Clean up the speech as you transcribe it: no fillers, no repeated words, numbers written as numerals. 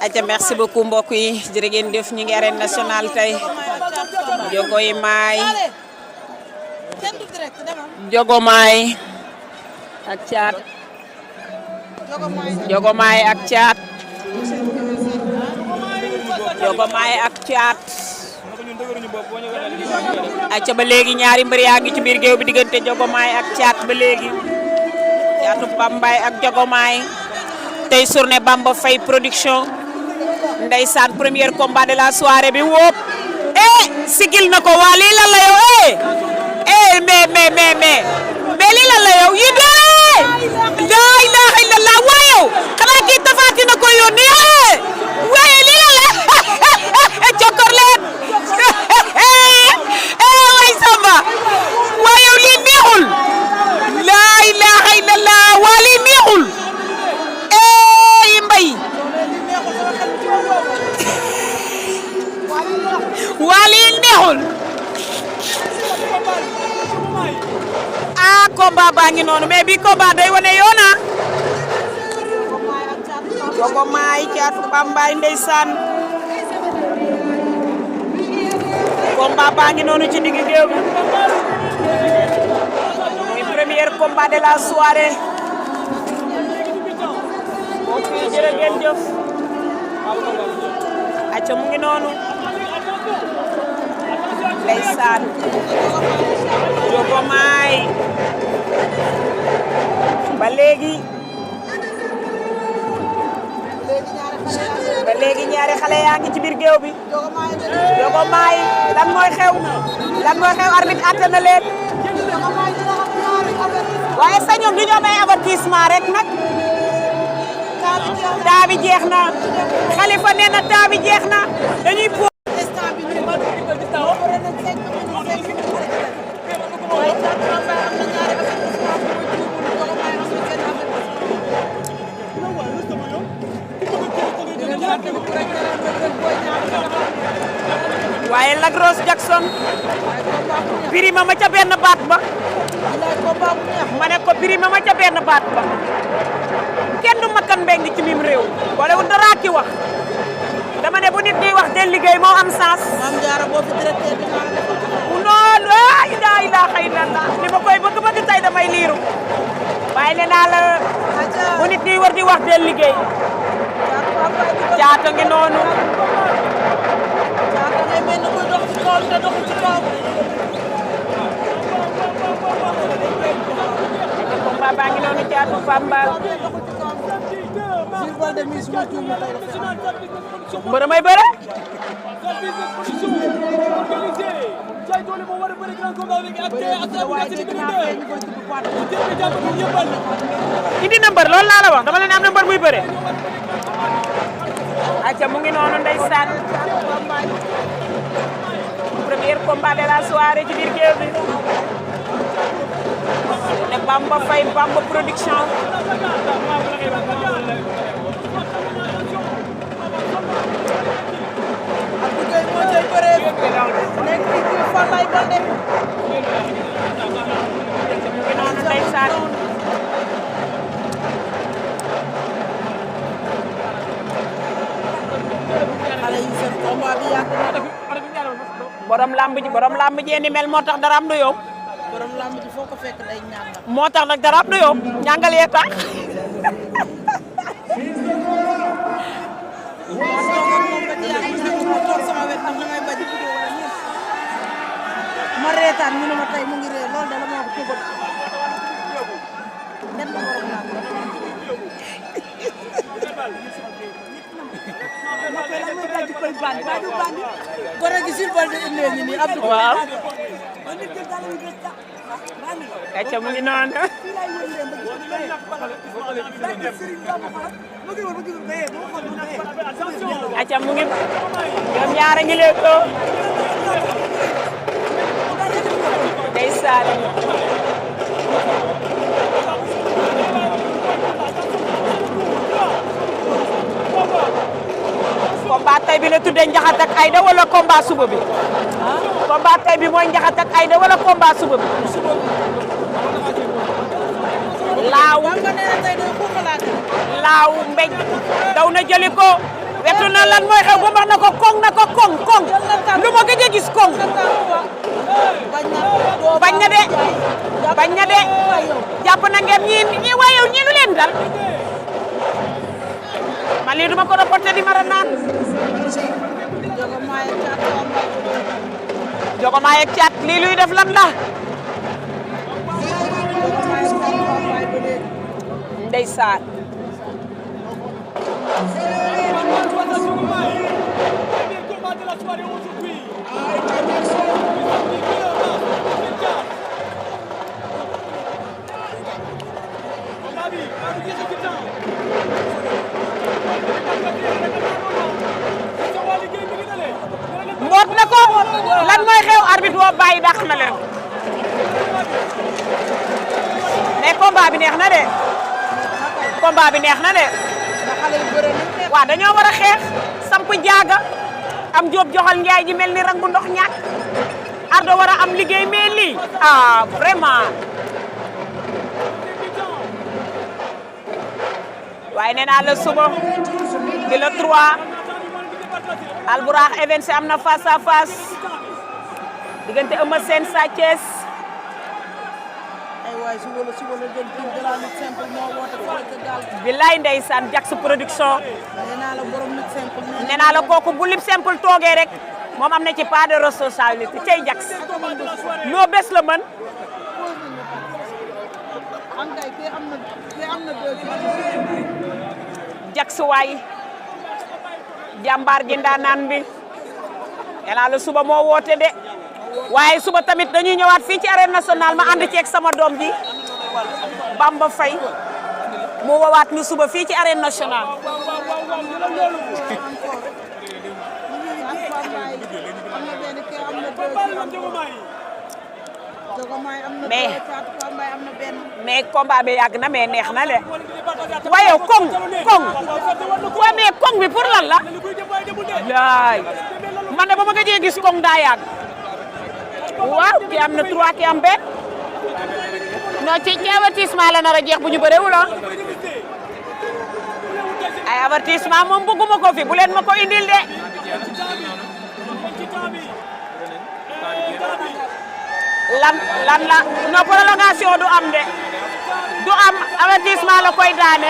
aja merci beaucoup mbokk yi jërë ngeen def ñu ngi arène nationale tey Jogomaay ak Caat Jogomaay ak Caat acca ba léegi ñaari mbër yaa ngi ci biir géew bi diggante Jogomaay ak Caat ba léegi Caatu Pambaay ak Jogomaay tey journée Bamba Faye production ndeysaan premier combat de la soirée bi wóop sigil na ko waa lii lan la yow mais lii lan la yow yi dee la ilaha illallah waa yow xanaa kii tafaati na ko yónni waaye lii lan la cokor leen way samba waa yow lii neexul la ilaha illallah waa lii neexul yi mbay waa lii neexul combat baa ngi noonu mais bi combat day wane yoona Jogomaay Caatu Pambaay ndeysaan combat baa ngi noonu ci digg géew bi muy premier combat de la soirée mbokk yi jërë ngeen jëf acca mu ngi noonu ndeysaan Jogomaay ba léegi ñaari xale yaa ngi ci biir géew bi Jogomaay lan mooy xew arbitre atte na leen waaye sa ñoom du ñu am ay avertissement rek nag taa bi jeex na Khalifa nee na taa bi jeex na dañuy waaye Lac Rose Jackson birima ma ca benn baat ba ma ne ko birima ma ca benn baat ba kenn du makkan mbeng ci mim réew boole wu dara ki wax dama ne bu nit ñi wax del liggéey moo am sens mam jaara boo fi directeur bi non la ilaha illallah li ma koy bëgg tey damay liiru waaye ne naa la bu nit ñi war di wax del liggéey Caata ngi noonu Caata ngay mel ni koy dox ci kaw te dox ci kaw combat baa ngi noonu Caatu Pambaay mbër may bëre indi na mbër loolu laa la wax dama leen am na mbër muy bëre acca mu ngi noonu ndeysaan premier combat de la soirée ci biir géew bi ne Bamba Faye Bamba production Abdou Gueye moo cay bëree nekk ci Falaye Baldé mu ngi noonu ndeysaan borom lamb ji ni mel moo tax dara am du yomb borom lamb ji foo ko fekk day ñàngal moo tax nag dara am du yomb ñàngal yee tax ma reetaan ñu ne ma tey mu ngi ree loolu dala ma wax jógal net na borom lamb Gora gi Jules Baldé indee ñu nii Abdou. waaw. acca mu ngi noonu. acca mu ngi ñoom ñaar a ngi leen ko. ndeysaan. combat tey bi la tuddee Njaxat ak Aïda wala combat suba bi. combat tey bi mooy Njaxat ak Aïda wala combat suba bi. laaw laaw mbéj daw na jëli ko wetu na lan mooy xew ba mbax na ko koŋ lu ma gëj a gis koŋ bañ na de jàpp na ngeen ñi waaye yow ñii lu leen dal man lii duma ko reporté di mara naan Jogomaay ak Caat lii luy def lan la ndeysaan mboot na ko lan mooy xew arbitre boo bàyyi dàq na leen mais combat bi neex na de waaw dañoo war a xeex samp jaaga am jóob joxal njaay ji mel ni rangu ndox ñàkk ardo war a am liggéey mais lii vraiment waaye nee naa la suba di le 3 Albourakh Events am na face à face diggante Eumeu Sène Sa Thiès billaay ndeysaan Jax production nee naa la kooku bu lip simple toogee rek moom am na ci pas de responsabilité cey Jax noo bés la mën Jax waay jàmbaar gi ndaanaan bi nee naa la suba moo woote de waaye suba tamit dañuy ñëwaat fii ci arène nationale ma ànd ceeg sama doom ji Bamba Faye mu woowaat ñu suba fii ci arène nationale mais combat bi yàgg na mais neex na le waaye koŋ waaye mais koŋ bi pour lan la yaay man de ba ma gëjee gis koŋ daa yàgg waaw ki am na 3 ki am benn non ci avertissement la nar a jeex bu ñu bëree wula ay avertissement moom bëgguma ko fi bu leen ma ko indil de lan la non prolongation du am de du am avertissement la koy daane